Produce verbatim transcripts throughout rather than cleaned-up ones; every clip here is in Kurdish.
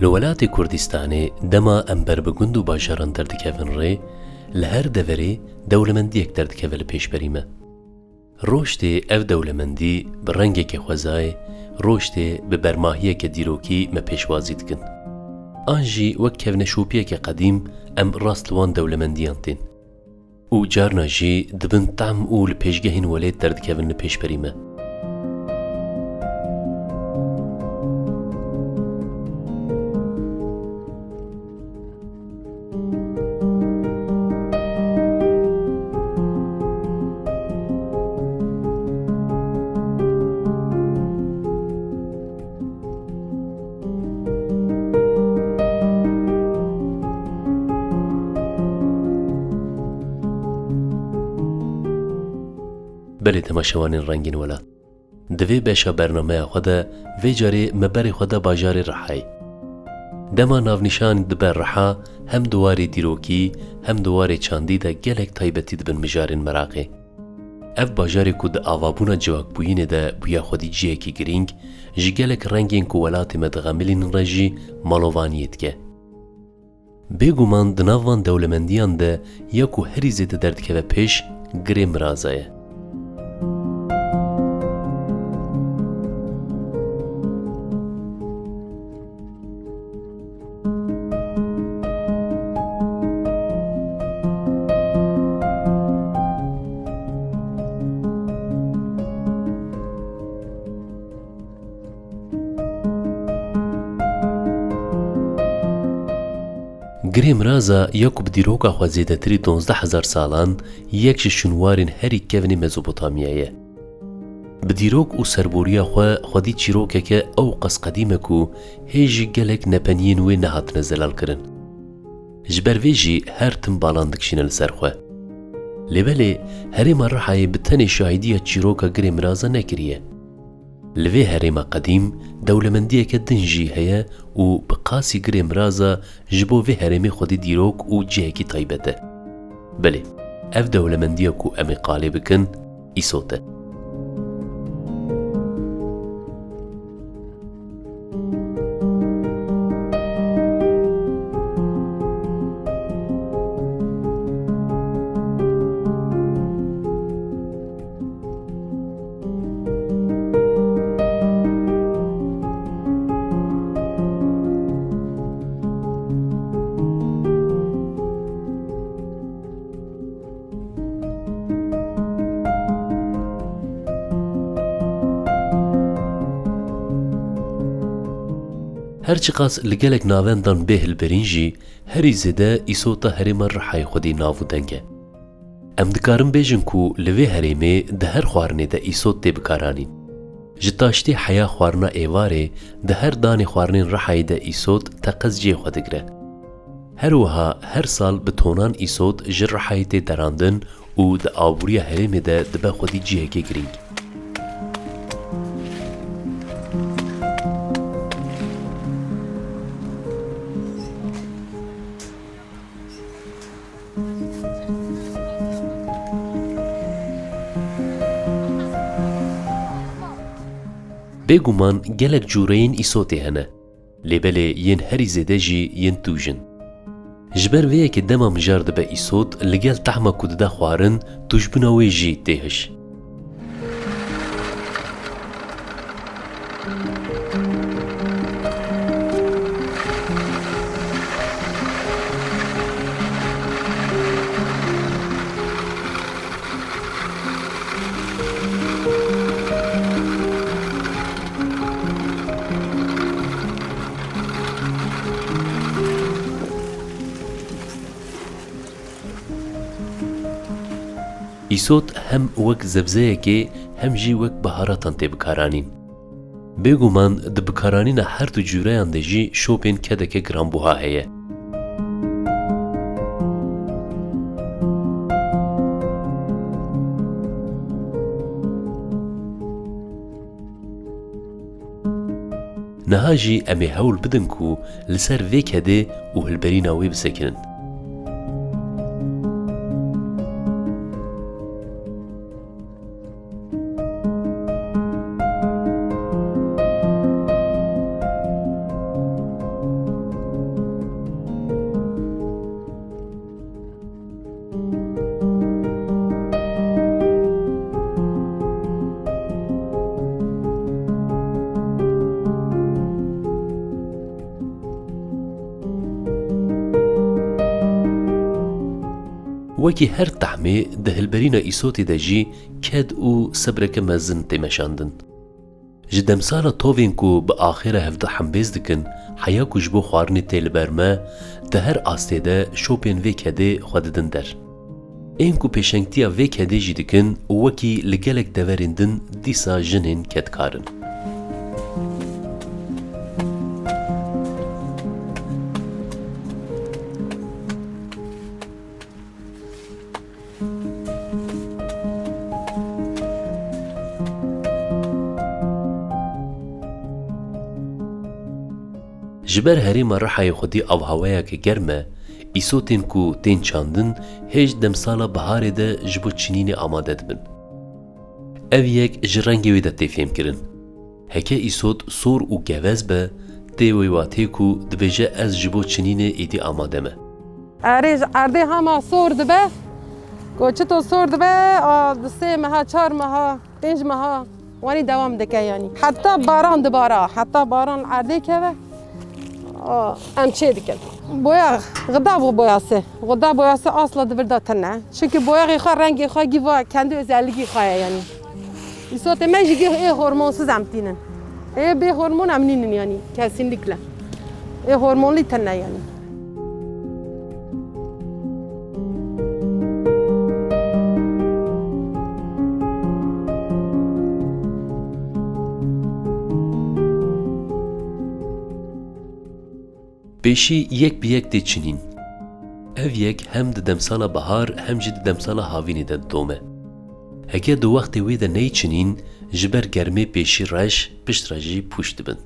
Li welatê Kurdistanê dema em ber bi gund û bajaran derdikevin rê, li her deverê dewlemendiyek derdikeve li pêşberî me. Roj tê ev dewlemendî bi rengeke xwezayê, roj tê bi bermahiyeke dîrokî me pêşwazî dikin. An jî wek kevneşopiyeke qedîm em rast li wan dewlemendiyan tên. Û carna jî dibin tehm û li pêşgehên welêt derdikevin li pêşberî me. Belê temaşevanên Rengîn Welat. Di vê beşa bernameya xwe de vê carê me berê xwe da bajarê Rihayê. Dema navnîşan dibe Riha, hem di warê dîrokî, hem di warê çandî de gelek taybetî dibin mijarên meraqê. Ev bajarê ku di avabûna civakbûyînê de bûye xwedî cihekî girîng, ji gelek rengên ku welatê me dixemilînin re jî malovaniyê dike. Bêguman di nav van dewlemendiyan de ya ku herî zêde derdikeve pêş, Girê Miraza ye. Girê Miraza ya ku bi dîroka xwe zêdetirî duwazdeh hezar salan yek ji şûnwarên herî kevnê Mezopotamyayê ye. Bi dîrok û serboriya xwe xwedî çîrokeke ew qas qedîm e ku hê jî gelek nepeniyên wê nehatine zelalkirin. Ji ber vê jî her tim balan dikişîne li ser xwe. Lê belê herêma Rihayê bi tenê şahîdiya çîroka Girê Miraza nekiriye. Li vê herêma qedîm dewlemendiyeke din jî heye û bi qasî Girê Miraza ji bo vê herêmê xwedî dîrok û cihekî taybet e. Belê, ev dewlemendiya ku em ê qalê bikin, Îsot e. Her çiqas li gelek navendan bê hilberîn jî, herî zêde Îsota herêma Rihayê xwedî nav û deng e. Em dikarin bêjin ku li vê herêmê di her xwarinê de îsot tê bikaranîn. Ji taştê heya xwarina êvarê di her danê xwarinên Rihayê de îsot teqez cihê xwe digire. Her wiha her sal bi tonan îsot ji Rihayê tê derandin û di aboriya herêmê de dibe xwedî cihekê girîng. Bêguman gelek cûreyên îsotê hene, lê belê yên herî zêde jî yên tûj in. Ji ber vê yekê dema mijar dibe îsot, li gel tehma ku dide xwarin, tûjbûna wê jî tê hiş. Îsot hem wek zebzeyekê hem jî wek baharatan tê bikaranîn. Bêguman di bikaranîna her du cûreyan de jî şopên kedeke giranbuha heye. Niha jî em ê hewl bidin ku li ser vê kedê û hilberîna wê bisekinin. Wekî her tehmê di hilberîna Îsotê de jî ked û sebreke mezin tê meşandin. Ji demsala tovên ku bi axê re hevdihembêz dikin, heya ku ji bo xwarinê tê li ber me, di her astê de şopên vê kedê xwe didin der. Ên ku pêşengtiya vê kedê jî dikin û wekî li gelek deverên din dîsa jinên kedkar in. Ji ber herêma Rihayê xwedî avhewayeke germ e, îsotên ku tên çandin hêj demsala biharê de ji bo çinînê amade dibin. Ev yek ji rengê wê de tê fêmkirin. Heke îsot sor û gevez be, tê wê watê ku dibêje ez ji bo çinînê êdî amade me. Erê ji erdê hema sor dibe. Ku çito sor dibe, a, di sê meha, çar meha, pênc meha wanî dewam dike yanî. Heta baran dibara, heta baran erdê keve, a, em çê dikin. Boyax, xida bû boyası. Xida boyası asla di vir de tune. Çunkî boyaxê xwe, rengê xwe gî va kendi özelliğî xwe ye yanî. Îsotê me jî gih ê hormonsuz em tînin. Ê bê hormon em nînin yanî, kesinlikle. Ê hormonlî tune yanî. Pêşî yek bi yek tê çinîn. Ev yek hem di demsala bahar hem jî di demsala havînê de didome. Heke di wextê wê de neyê çinîn, ji ber germê pêşî reş, piştre jî pûç dibin.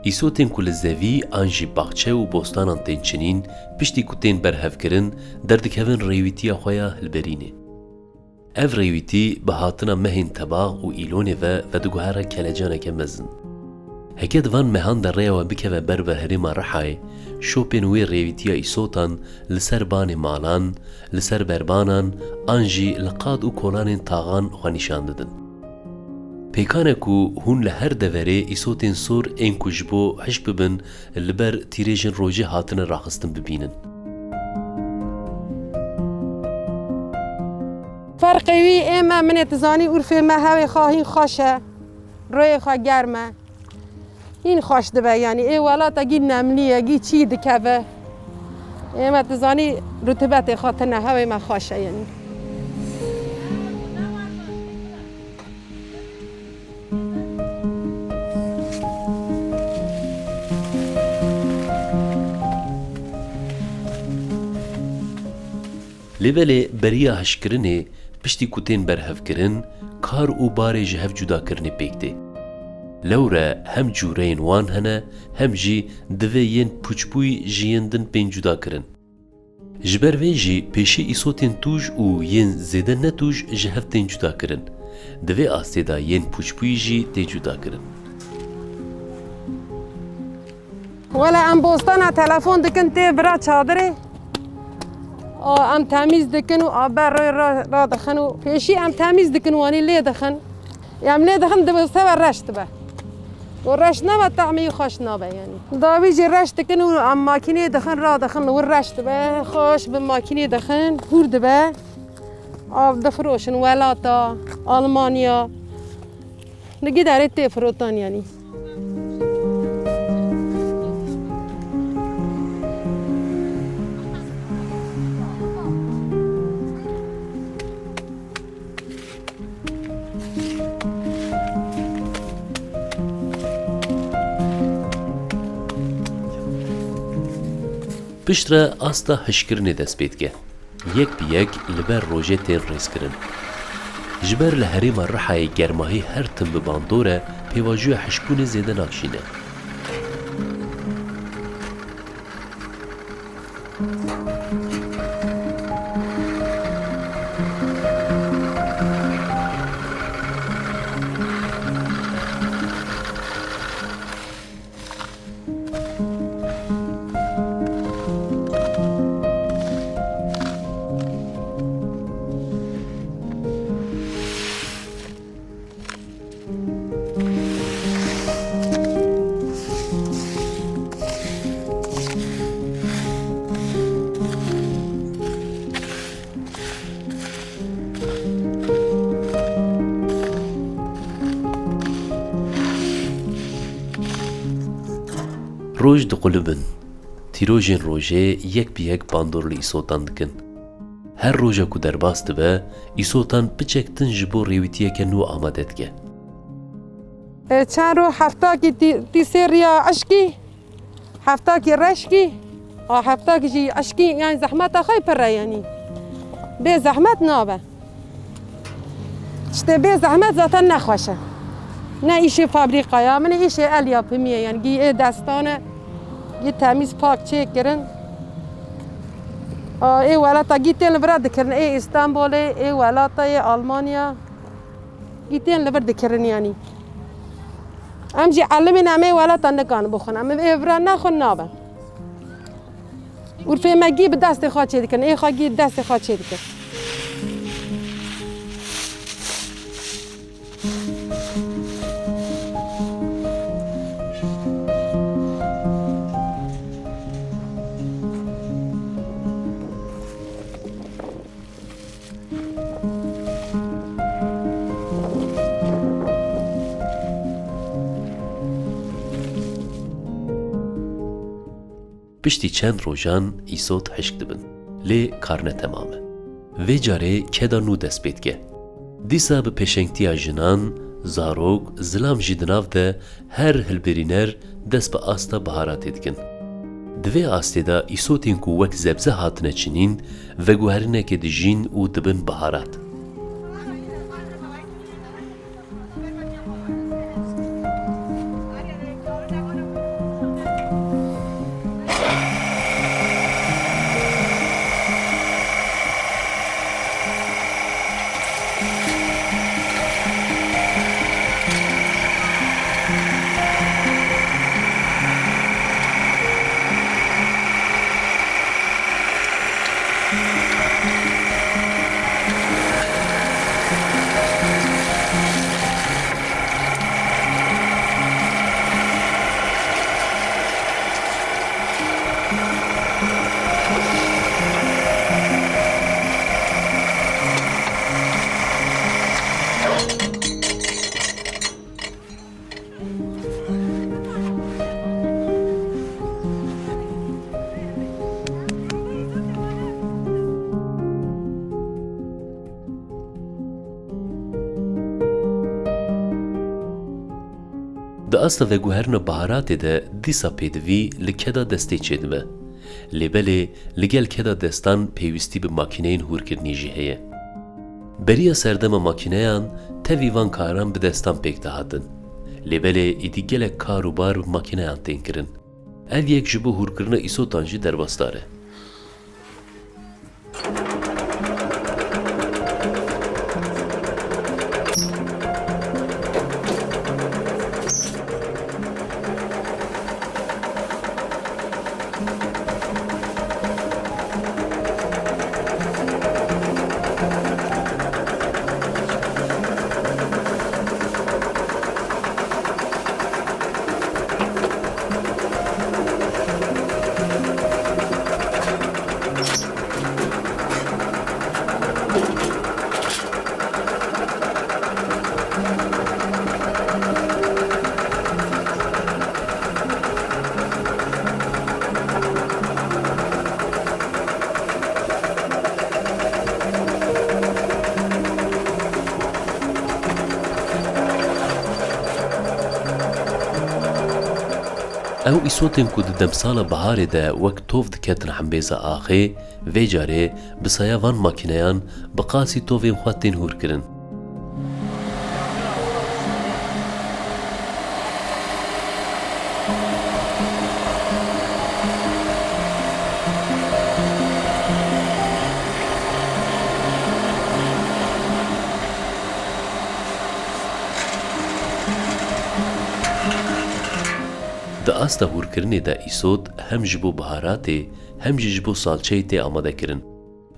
Îsotên ku li zevî an jî baxçe û bostanan tên çinîn, piştî ku tên berhevkirin, derdikevin rêwîtiya xwe ya hilberînê. Ev rêwîtî bi hatina mehên tebax û îlonê ve vediguhere kelecaneke mezin. Heke di van mehan de rêya we bikeve ber bi herêma Rihayê, şopên wê rêwîtiya îsotan li ser banê malan, li ser berbanan an jî li qad û kolanên taxan xwe nîşan didin. Pêkan e ku hûn li her deverê îsotên sor ên ku ji bo hişk bibin, li ber tîrêjên rojê hatine raxistin bibînin. Ferqê wî ê me, minê tu zanî, Urfê me hewê xwe hîn xweş e, royê xwe germ e. Hîn xweş dibe, yanî ê welata gî nemlî ye, gî çî dikeve. Ê me tu zanî rutubetê xwe tune, hewê me xweş e yanî. Lê belê beriya hişkirinê, piştî ku tên berhevkirin, kar û barê ji hev cudakirinê pêk tê. Lewre hem cûreyên wan hene, hem jî divê yên pûçbûyî ji yên din bên cudakirin. Ji ber vê jî pêşî îsotên tûj û yên zêde netûj ji hev tên cudakirin. Di vê astê de yên pûçbûyî jî tê cudakirin. Wele em bostana telefon dikin tê vira çadirê. A, em temîz dikin û a ber rê ra, radixin û pêşî em temîz dikin, wanî lê dixin. Em lê dixin dibe sewe reş dibe. Û reş nebe, tehmê wî xweş nabe yanî. Dawî jî reş dikin û em makînê dixin, radixin, li wir reş dibe, xweş bi makînê dixin, hûr dibe. Av difiroşin welata, Almanya. Li giderê tê firotan yanî. Piştre asta hişkirinê dest pê dike. Yek bi yek li ber rojê tên rêzkirin. Ji ber li herêma Rihayê germahî her tim bi bandor e, pêvajoya hişkbûnê zêde nakişîne. Roj diqulibin. Tîrojên rojê yek bi yek bandor li îsotan dikin. Her roja ku derbas dibe, îsotan piçek din ji bo rêwîtiyeke nû amade dike. E, çend roj heftakî tî-, tîsê riya eşkî, heftakî reşkî, a heftakî jî eşkî, yani zehmeta xwe pir e yani. Bê zehmet nabe. Tiştê bê zehmet zaten nexweş e. Ne îşê fabrîkaya min e, îşê el yapimî ye. Yani gî ê destan e, gî temîz pak çêkirin. A, ê welata gî tên li vira dikirin, ê Îstanbulê, ê welata, ê Almanya. Gî tên li vir dikirin yani. Em jî elimên em ê welata nikarin bixwin. Em ê vira nexwin nabe. Urfê me gî bi destê xwe çêdikin, ê xwe gî destê xwe çêdikin. Piştî çend rojan îsot hişk dibin. Lê kar ne temam e. Vê carê keda nû dest pê dike. Dîsa bi pêşengtiya jinan, zarok, zilam jî di nav de her hilbirîner dest bi asta biharatê dikin. Di vê astê de îsotên ku wek zebze hatine çinîn, veguherinekê dijîn û dibin biharat. Di asta veguherina biharatê de dîsa pêdivî li keda destê çêdibe. Lê belê li gel keda destan pêwîstî bi makîneyên hûrkirinê jî heye. Beriya serdema makîneyan tevî van karan bi destan pêk dihatin. Lê belê êdî gelek kar û bar bi makîneyan tên kirin. Ev yek ji bo hûrkirina îsotan jî derbasdar e. Ew îsotên ku di demsala biharê de wek tov diketin hembêza axê, vê carê bi saya van makîneyan bi qasî tovên xwe tên hûrkirin. Di asta hûrkirinê de îsot hem ji bo biharatê hem jî ji bo salçeyê tê amadekirin.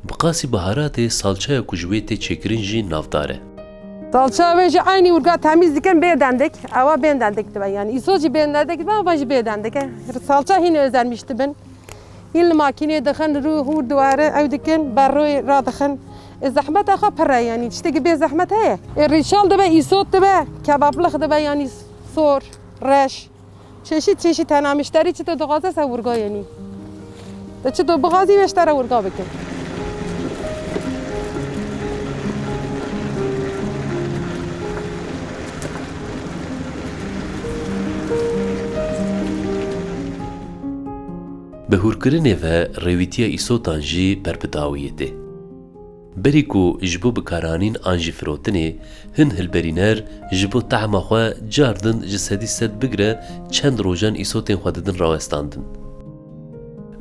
Bi qasî biharatê salçeya ku ji wê tê çêkirin jî navdar e. Salça wê jî eynî urga temîz dikin bê dendik. Ewa bên dendik dibe. Yani îsot jî bên dendik dibe, ava jî bê dendik e. Salça hîn özenmiş dibin. Hîn li makînê dixin, rû hûr diware ew dikin, ber rûyê radixin. E, zehmeta xwe pir e, yani tiştekî bê zehmet heye? E, rîçal dibe, îsot dibe, kebablix dibe, yani sor, reş. Çeşît çeşît hene, mişterî çi tu dixwaze ser wirga yenî. Tu çi tu bixwazî wê ji te re wirga bikin. Bi hûrkirinê ve rêwîtiya îsotan jî ber bi dawiyê tê. Berî ku ji bo bikaranîn an jî firotinê, hin hilberîner ji bo tehma xwe cardin ji sedî sed bigire çend rojan îsotên xwe didin rawestandin.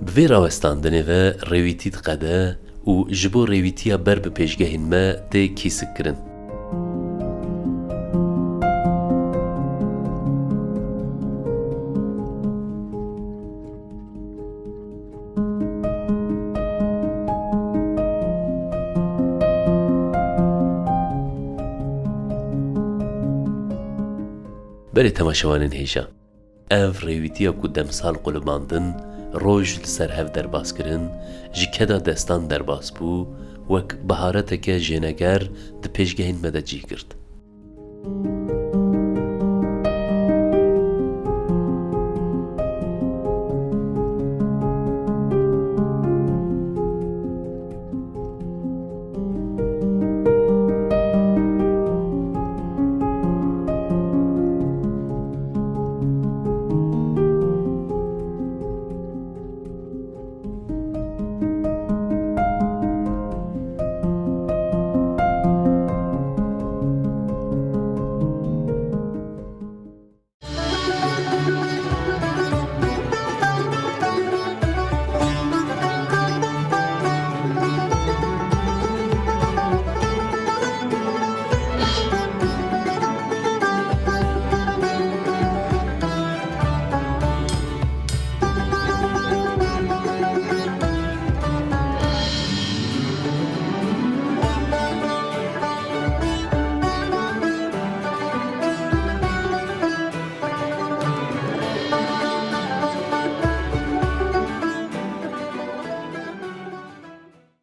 Bi vê rawestandinê ve rêwîtî diqede û ji bo rêwîtiya ber bi pêşgehên me tê kîsikkirin. Berê temaşevanên hêja. Ev rêwîtiya ku demsal qulibandin, roj li ser hev derbas kirin, ji keda destan derbas bû, wek bihareteke jêneger di pêşgehên me de cih girt.